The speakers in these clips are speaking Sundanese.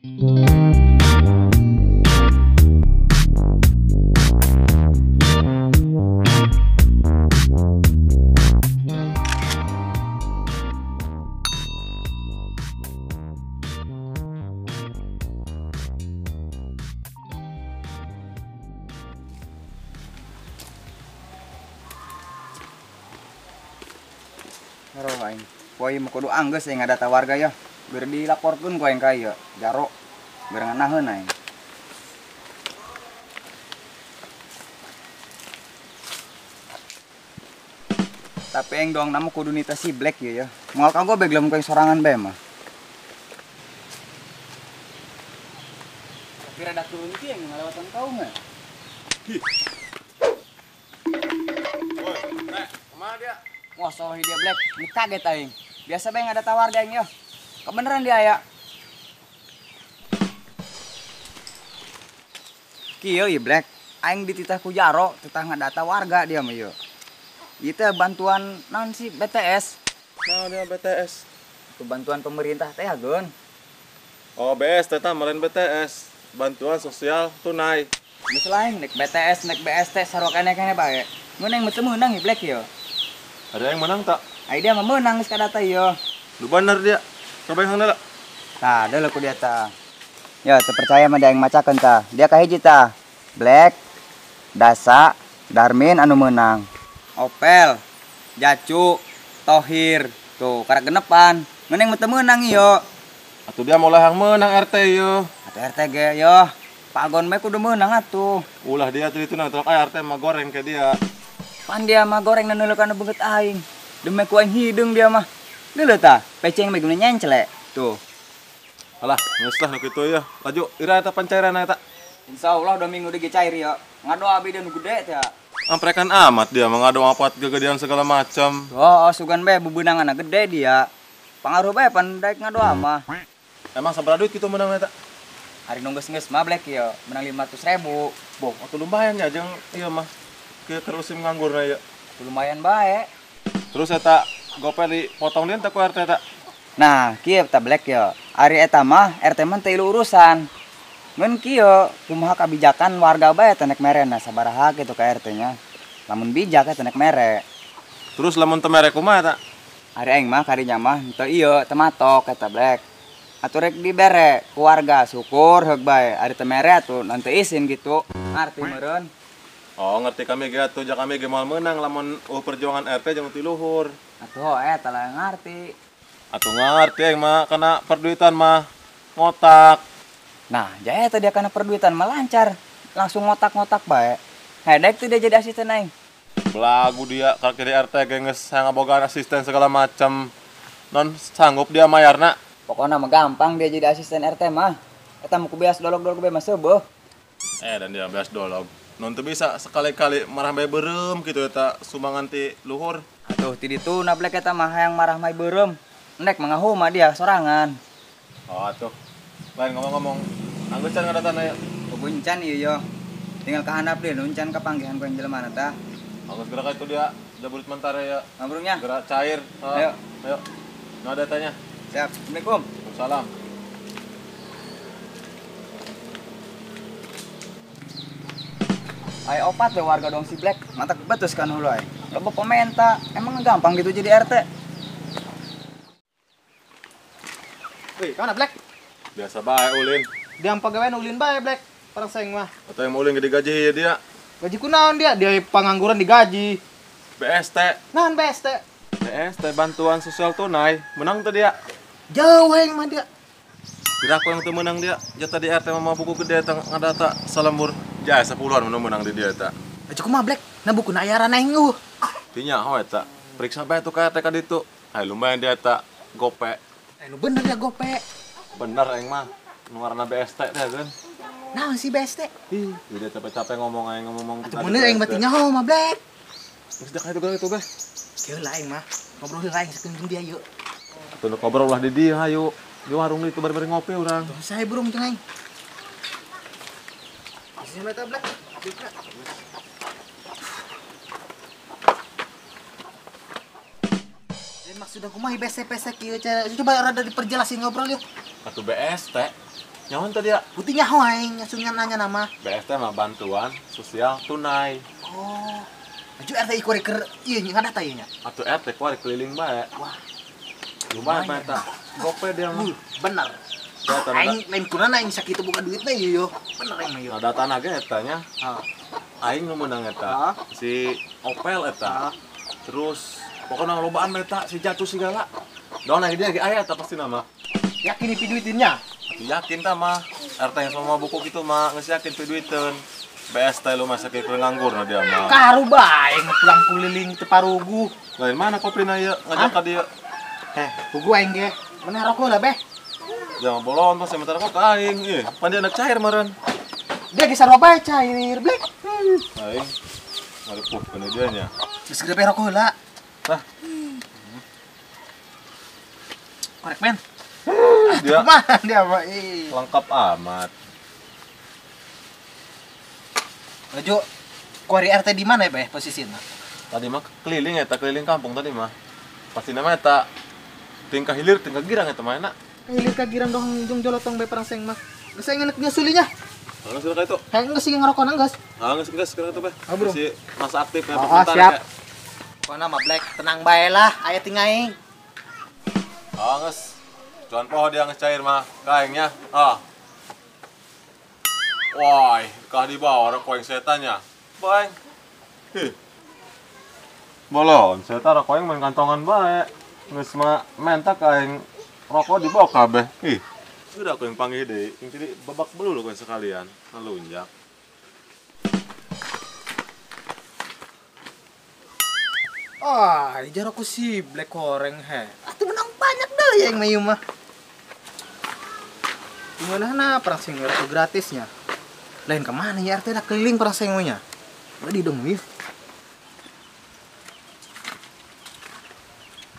Aing. Poe mah kudu anggeus aing ngadata warga ya. Biar dilaporkeun ku aing ka ieu. Jaro. Biar nganaheun aing. Tapi aing doang nama kudu nita si Black ieu ya. Moal kanggo bae lamun ku aing sorangan bae mah. Tapi rada turun ki aing ngalewatan kaum mah. Woi, Nek, kemana dia? Wah, soalnya dia Black, ini kaget aing. Biasa bae ngadata warga aing yo. Kebeneran dia ya. Kieu ieu Black, aing dititah ku Jaro, titah ngadata warga dia mah ieu. Ieu teh bantuan naon sih BTS? Naon dia BTS? Itu bantuan pemerintah teh ageun. Oh, BST teh meureun BTS, bantuan sosial tunai. Geus lain nek BTS nek BST sarua keneh-keneh bae. Mun aing mah teu meunang ieu Black ieu. Ada yang menang tak? Ai dia mah meunang geus kadata ieu. Lu bener dia. Coba yang heula. Tah, deuleu ku dia tah. Ya, teu percaya mah dia yang macakeun tah. Dia kahiji tah. Black, Dasa, Darmin anu meunang. Opel, Jacu, Tohir. Tuh, karek genepan. Ngeuneng mah teu meunang ieu. Atuh dia molah yang meunang RT ieu. Atuh RT ge yo. Pagon bae kudu meunang atuh. Ulah dia tuh itu nang tolak RT mah goreng ke dia. Pan dia mah goreng neuleuh kana beungeut aing. Demi ku aing hideung dia mah. Deuleuh tah, peceng bae guna nyenclek. Tuh. Alah, geus lah nu kitu ya. Laju ira eta pancairan eta. Insyaallah 2 minggu deui cair ya. Ngadoa abi nu gede teh. Amprekan amat dia mah ngadoa apat gegedean segala macam. Oh, sugan bae bebeunanganna gede dia. Pangaruh bae pan daek ngadoa mah. Emang sabaraha duit kitu meunang eta? Ari nu geus-geus mah Black ieu, menang 500.000. Boh, atuh lumayan ya jeung ieu mah. Ke terusim nganggurna ya. Lumayan bae. Terus eta gope dipotong dia teh ku RT eta. Nah, kieu ta Black ya. Ari eta mah RT mah teu urusan. Ngeun kieu kumaha kabijakan warga bae teh nek merena sabaraha kitu ka RT nya. Lamun bijak teh nek mere. Terus lamun teu mere kumaha eta? Ari aing mah karinya mah teu ieu teu matok eta Black. Atuh rek dibere ku warga syukur heug bae. Ari teu mere atuh nanti isin gitu. Ngarti meureun. Oh, ngerti kami ge atuh ja kami ge moal meunang lamun perjuangan RT jeung ti luhur. Atuh eta lah ngarti. Atuh ngarti aing mah kana perduitan mah ngotak. Nah, jaya teh dia kana perduitan mah lancar. Langsung ngotak-ngotak bae. Hedek teh dia jadi asisten aing. Belagu dia kalau jadi RT ge geus ngabogaan asisten segala macam. Non sanggup dia mayarna. Pokona mah gampang dia jadi asisten RT mah. Eta mah ku beas dolog-dolog bae mah seubeuh. Dan dia beas dolog. Non teu bisa sekali-kali marah bae beureum kitu eta sumbangan ti luhur. Atuh ti ditu na Black eta mah hayang marah bae beureum. Nek mah ngahuma dia sorangan. Oh atuh. Lain ngomong-ngomong, anggeus can ngadatana ya. Buncan ieu yo. Tinggal ka handap deui nu can kapanggihan ku jelema na tah. Anggeus gerak itu dia jaburit mentara ya. Ngambrungnya. Gerak cair. Ayo. Ayo. Nah datanya. Siap. Assalamualaikum. Waalaikumsalam. Ayo opat we warga dong si Black. Mata kebetus kan hulu aing. Loba pementa, emang gampang gitu jadi RT. Wih, kana Black? Biasa bae ulin. Dia pagawean ulin bae Black. Parang saing mah. Atau yang ulin gede gaji ya dia. Gaji kunaon dia? Dia pengangguran digaji. BST. Naon BST? BST bantuan sosial tunai. Menang tuh dia. Jauh aing mah dia. Kira aku yang teu menang dia. Jatah di RT mah buku gede eta ngadata salembur. Ja 10-an menang di dia eta. Cukup mah Black, nah buku na ayaran aing eueuh. Tinya ho eta. Periksa bae tuh ka RT ka ditu. Ai lumayan dia eta gope. Nu bener ya gope. Bener aing mah. Nu ngaranna BST teh kan. Naon sih BST? Ih, udah capek-capek ngomong aing ngomong. Atuh bener aing mah nyaho mah Black. Geus dah ka itu geus itu bae. Kieu lah aing mah. Ngobrol heula aing sakeun dia yuk. Atuh ngobrol ulah di dieu hayu. Di warung itu bari-bari ngopi urang. Tuh saya burung jeung aing. Sini meta Black. Maksudnya kumaha BST kieu coba rada diperjelasin ngobrol yuk. Atuh BST. Nyaho tadi ya? Putih nyaho aing langsung nanya nama. BST mah bantuan sosial tunai. Oh. Aju RT kuari keur ieu ngadata ieu nya. Atuh RT kuari keliling bae. Wah. Lumayan mah eta. Gope dia mah. Bener. Aing lain kunana aing sakitu buka duitna ieu yo. Bener aing mah ieu. Ada tanah ge eta nya. Aing nu meunang eta. Si Opel eta. Terus pokoknya lobaan eta si Jatuh segala. Doang dia ge aya eta pasti nama. Yakin ipi duitinnya? Yakin ta mah. RT yang semua buku gitu mah geus yakin pi duiteun. BST lu mah sakit nganggur na dia mah. Karu bae pulang kuliling teu parugu. Lain mana kopina ieu ngajak ka dieu. Heh, pugu aing ge. Meneh rokok lah beh. Jangan bolon pas sementara kok aing ieu. Pan dia anak cair meureun. Dia geus sarua bae cair, Black. Aing ngarepuh kana dia nya. Geus gede rokok heula. Hah. Korek men. Dia mana dia mah? Lengkap amat. Laju kuari RT di mana ya, Beh, posisinya? Tadi mah keliling eta, keliling kampung tadi mah. Pasti nama eta tingkah hilir, tingkah girang eta mah enak. Hilir ka girang dong jung jolotong bae parang seng mah. Geus aing enak nyusulinya. Geus ka itu. Hayang geus ngerokok geus. Ah geus geus ka itu, Beh. Si masa aktif ya, oh, siap. Pokona mah Black, tenang bae lah, aya ting aing. Ah geus. Cuan poho dia geus cair mah ka aing nya. Ah. Wah, kah dibawa rokok yang setannya. Bae. Hih. Bolon, setan rokok yang main kantongan bae. Geus mah mentak aing rokok dibawa kabeh. Ih. Sudah aku yang panggil deh, yang jadi babak belur aku yang sekalian, ngelunjak. Ah, oh, aku si Black goreng he. Atuh menang banyak dah yang mayu mah. Gimana na perang sing rokok gratisnya? Lain kemana ya RT dah keliling perang sengnya. Udah di dong wif.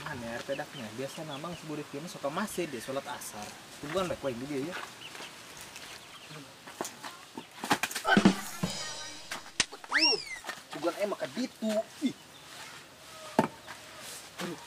Mana ya RT daknya? Biasa namang seburit dia suka masih dia sholat asar. Tungguan baik baik dia ya. Aduh. Betul. Tungguan emang kaditu. Ih. Aduh,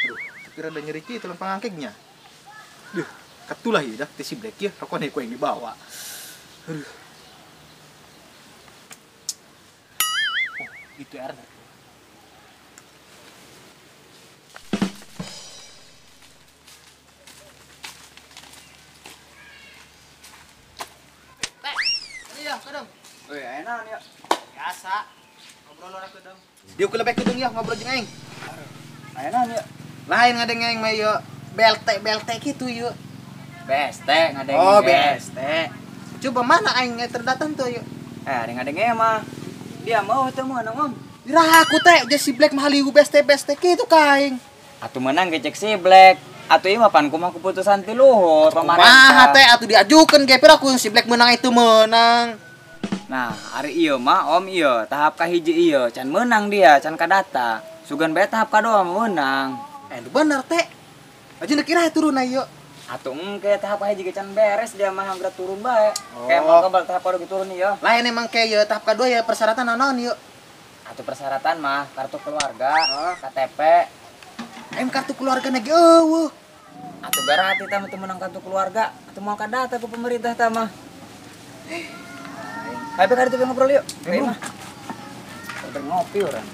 Aduh, rada nyeri kieu tulang pangangkeknya. Duh, katulah ya dah si Black ya, rokok ku yang dibawa. Aduh. Oh, itu RT. Iya, kedeng. Euy, enak ya. Biasa. Ngobrol orang kedeng. Dieu ku lebeh kedeng ya ngobrol jeung aing. Enak ya. Lain ngadeng aing mah ieu BLT BLT kitu ieu. BST ngadeng. Oh, BST. Coba mana aing terdatang tuh ieu? Eh, ngadeng mah. Dia mau teu meunang, Om. Iraha aku teh jeung si Black mah halieu BST BST kitu ka aing. Atuh meunang ge cek si Black. Atuh ieu mah pan kumaha keputusan ti luhur pamarentah. Kumaha teh atuh diajukeun ge pira ku si Black meunang itu meunang. Nah, ari ieu mah Om ieu tahap kahiji ieu can meunang dia, can kadata. Sugan bae tahap kadua meunang. Eh, bener teh. Aja nek kira turun ieu. Atuh engke tahap kahiji ge can beres dia mah hampir turun bae. Oh. Kayak mau kebal tahap kadua turun ieu. Lain emang kayak ieu tahap kadua ya persyaratan naon ieu? Atuh persyaratan mah kartu keluarga, oh. KTP. Aing kartu keluarga na ge eueuh. Atuh berarti tah teu meunang kartu keluarga, atuh moal kadata ku pemerintah tah mah. Hayo ka ditu ngobrol yuk. Hayo mah. Udah ngopi urang.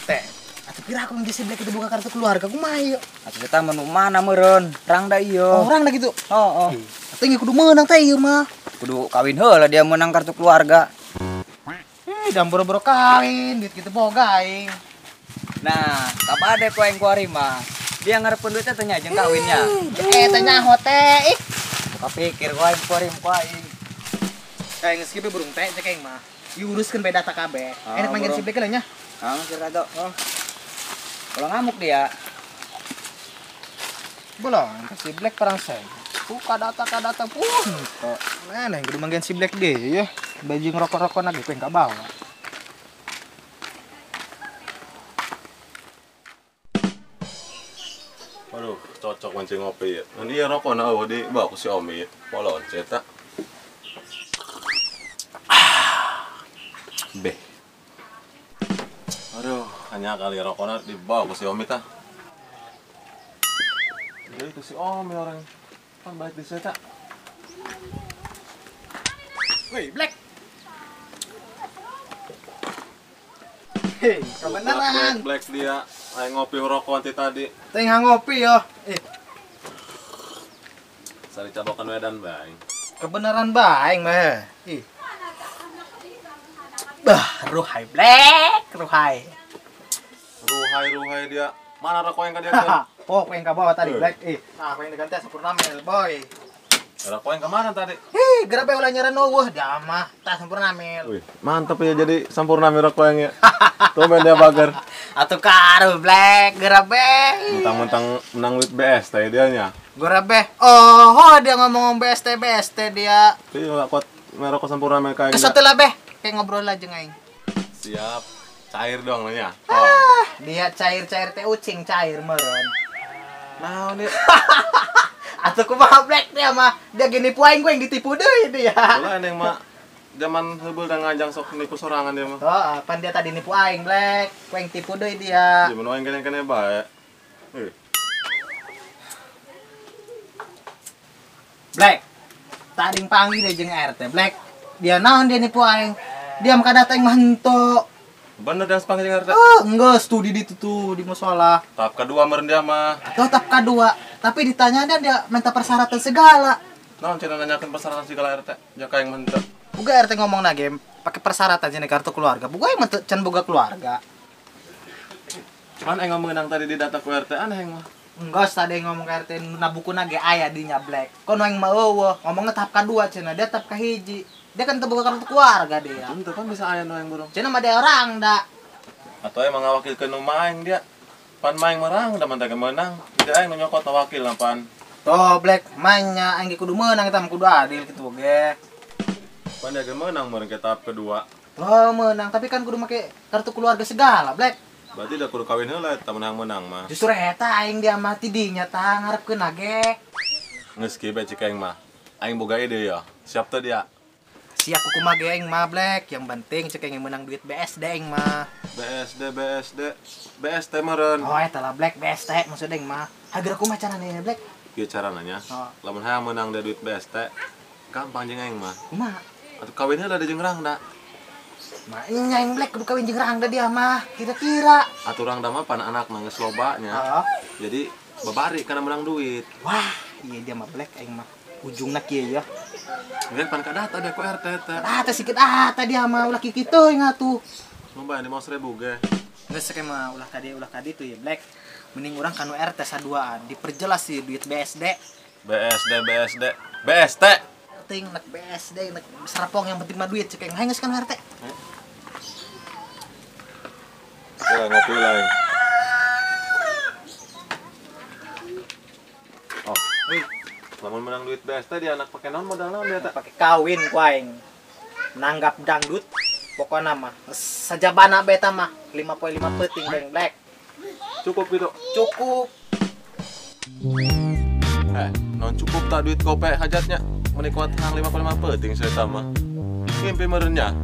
Teh, atuh pira aku si Black itu buka kartu keluarga kumaha ieu? Atuh eta menu mana meureun? Rang da ieu. Oh, orang da gitu. Heeh. Atuh geus kudu meunang teh ieu mah. Kudu kawin heula dia meunang kartu keluarga. Ih, dan boro-boro kawin, duit kitu boga aing. Nah, kabade ku aing kuari mah. Dia ngarepkeun duitnya teh nya jeung kawinnya. Eh, teh nyaho teh. Ih. Buka pikir ku aing kuari ku aing. Kayak geus kieu burung teh cek aing mah. Diuruskeun bae data kabeh. Enak manggil si Black nya. Ah, kira tuh. Oh. Kalau ngamuk dia. Bolong, si Black perang saya. Buka data pun. Mana yang kudu manggian si Black deh ya. Baju ngerokok-rokok lagi ku enggak bawa. Waduh, cocok mancing ngopi ya. Ini ya rokok nah di bawa ku si Omi. Polon cetak. B. Hanya kali rokoknya dibawa ke si Omi tah. Jadi ke si Omi orang. Kan balik di seta. Woi, Black. Hei, kebenaran. Black, Black dia. Ayo ngopi rokok nanti tadi. Tengah ngopi yo. Sari cabokan wedan bae. Kebenaran bae, mah. Ih. Bah, ruhai Black, ruhai. Ruhai dia. Mana rokok yang dia kan? Oh, yang ke bawah tadi, Black. Ih, nah, yang diganti sempurna mel, boy. Rokok yang kemana tadi? Hih, gerak ulah nyaran eueuh dia mah. Tah sempurna mel. Wih, mantep ya jadi sempurna mel rokok yang ya. Tumben dia bager. Atuh karuh Black, gerak be. Mentang-mentang menang duit BST dia nya. Gerak be. Oh, dia ngomong BST BST dia. Iya, kuat merokok sempurna mel kayak. Kesetelah be, kayak ngobrol aja ngaing. Siap. Cair dong nanya. Oh. Dia cair-cair teh ucing cair meureun. Naon dia? Atuh kumaha Black dia mah. Dia gini puaing gue yang ditipu deui dia. Ulah yang mah zaman heubeul da ngajang sok nipu sorangan dia mah. Oh, pan dia tadi nipu aing Black. Gue yang tipu deui dia. Zaman aing kene-kene bae. Black. Tadi panggil dia jeung RT Black. Dia naon dia nipu aing. Dia mah kada aing mah henteu. Bener dia panggil jeung RT. Oh, enggak studi di tuh di musola. Tahap kedua meureun dia mah. Atau tahap kedua, tapi ditanya dia minta persyaratan segala. Naon cenah nanyakeun persyaratan segala RT? Jaka yang henteu. Buga RT ngomong na game, pakai persyaratan cenah kartu keluarga. Buga yang can boga keluarga. Cuman aing ngomong tadi di data ku RT aneh aing mah. Enggak, tadi ngomong ke RT na bukuna ge aya dinya Black. Kono aing mah eueuh, ngomongna tahap kedua cenah, dia tahap kahiji. Dia kan teu boga kartu keluarga dia. Henteu kan bisa aya nu aing burung. Cenah mah dia orang da. Atau emang ngawakilkeun nu maeng dia. Pan maeng merang da mah teh meunang. Dia aing nu nyokot wakil pan. Tuh Black, mainnya aing ge kudu meunang eta mah kudu adil kitu ge. Pan dia ge meunang meureun ke tahap kedua. Tuh meunang, tapi kan kudu make kartu keluarga segala, Black. Berarti da kudu kawin heula eta menang-menang mah. Justru eta aing dia mah ti dinya tah ngarepkeun ge. Geus kieu bae cik aing mah. Aing boga ide ya. Siap teu dia? Siap kumaha ge aing mah Black, yang penting cek aing menang duit BSD aing mah. BSD BSD BST meureun. Oh eta lah Black BST maksud aing mah. Hageura kumaha carana Black? Kieu carana nya. Oh. Lamun hayang menang da duit BST gampang jeung aing mah. Kumaha? Atuh kawin heula da jeung Rangda. Mah nya aing Black kudu kawin jeung Rangda dia mah kira-kira. Atuh Rangda mah pan anak mah geus loba nya. Oh. Jadi babari kana menang duit. Wah, iya dia mah Black aing mah. Ujungna kieu ya. Ngeun pan kadata deh ku RT teh. Ah, teh sikit ah tadi mah ulah kieu teuing atuh. Loba di mau 1000 ge. Geus sakeh mah ulah kadi tuh ya Black. Mending urang kanu RT saduaan diperjelas sih duit BSD. BSD BSD BST. Ting nek BSD nek sarapong yang penting mah duit cek aing geus kan RT. Lah ngopi lah. Oh, wih. Lamun menang duit BST dia anak pakai naon modal naon dia tak pakai kawin ku aing. Nanggap dangdut pokona mah sajabana beta mah 5.5 peuting beng Black. Cukup gitu. Cukup. Non cukup tak duit gope hajatnya menikmat hang 5.5 peuting saya mah. Ngimpi meureunnya.